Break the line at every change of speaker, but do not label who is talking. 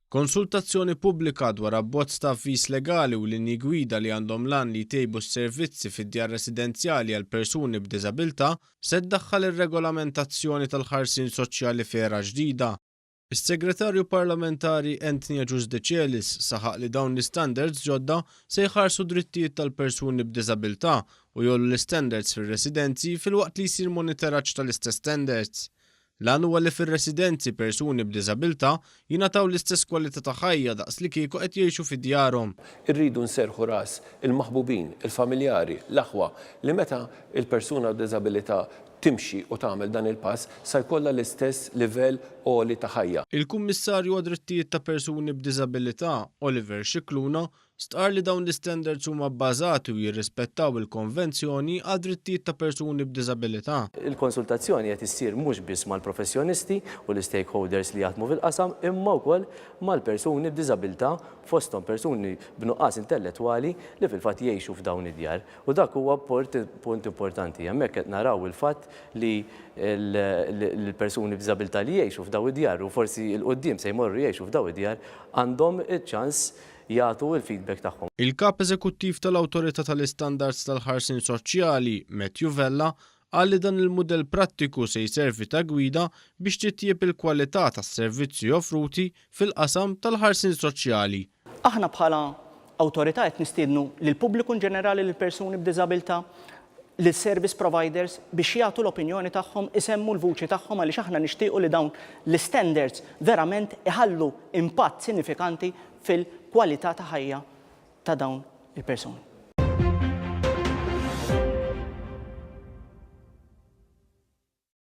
Konsultazzjoni pubblika dwar abbozz ta' avviż legali u linji gwida li għandhom l-għan li jtejbu s-servizzi fid-djar residenzjali għal persuni b'diżabilità se ddaħħal ir-regolamentazzjoni tal-ħarsien soċjali f'era ġdida. Is-Segretarju Parlamentari Anthony Agius Decelis saħaq li dawn l-istandards ġodda se jħarsu d-drittijiet tal-persuni b'diżabilità u jgħollu l-istandards fir-residenzi filwaqt li jsir monitoraġġ tal-istess standards. L-għan huwa li fir-residenzi persuni b'diżabilità jingħataw l-istess kwalità ta' ħajja daqs li kieku qed jgħixu fi djarhom.
Irridu nserrħu ras il-maħbubin, il-familjari, l-aħwa li meta l-persuna b'diżabilità timxi u tagħmel dan il-pass sa jkollha l-istess livell għoli ta' ħajja.
Il-Kummissarju għad-Drittijiet ta' Persuni b'Diżabilità, Oliver Scicluna, Stqarr li dawn l-istandards huma bbażati u jirrispettaw il-Konvenzjoni għad-Drittijiet ta' Persuni b'Diżabilità.
Il-konsultazzjoni qed issir mhux biss mal-professjonisti u l-istakeholders li jaħdmu fil-qasam imma wkoll mal-persuni b'diżabilità fosthom persuni b'nuqqas intellettwali li fil-fatt jgħixu f'dawn id-djar. U dak huwa punt importanti. Hemmhekk qed naraw il-fatt li l-persuni b'diżabilità li jgħixu f'dawn id-djar u forsi 'l quddiem se jmorru jgħixu f'dawn id-djar għandhom iċ-ċans jagħtu l-feedback tagħhom.
Il-Kap Eżekuttiv tal-Awtorità tal-Istandards tal-Ħarsien Soċjali, Matthew Vella, qal li dan il-mudell prattiku se jservi ta' gwida biex titjieb il-kwalità tas-servizzi offruti fil-qasam tal-ħarsien soċjali.
Aħna bħala Awtorità qed nistiednu lill-pubbliku inġenerali, lill-persuni b'diżabilità, lis-service providers biex jagħtu l-opinjoni tagħhom, isemmu l-vuċi tagħhom għaliex aħna nixtiequ li dawn l-istandards verament iħallu impatt sinifikanti fil-kwalità ta' ħajja ta' dawn il-persuni.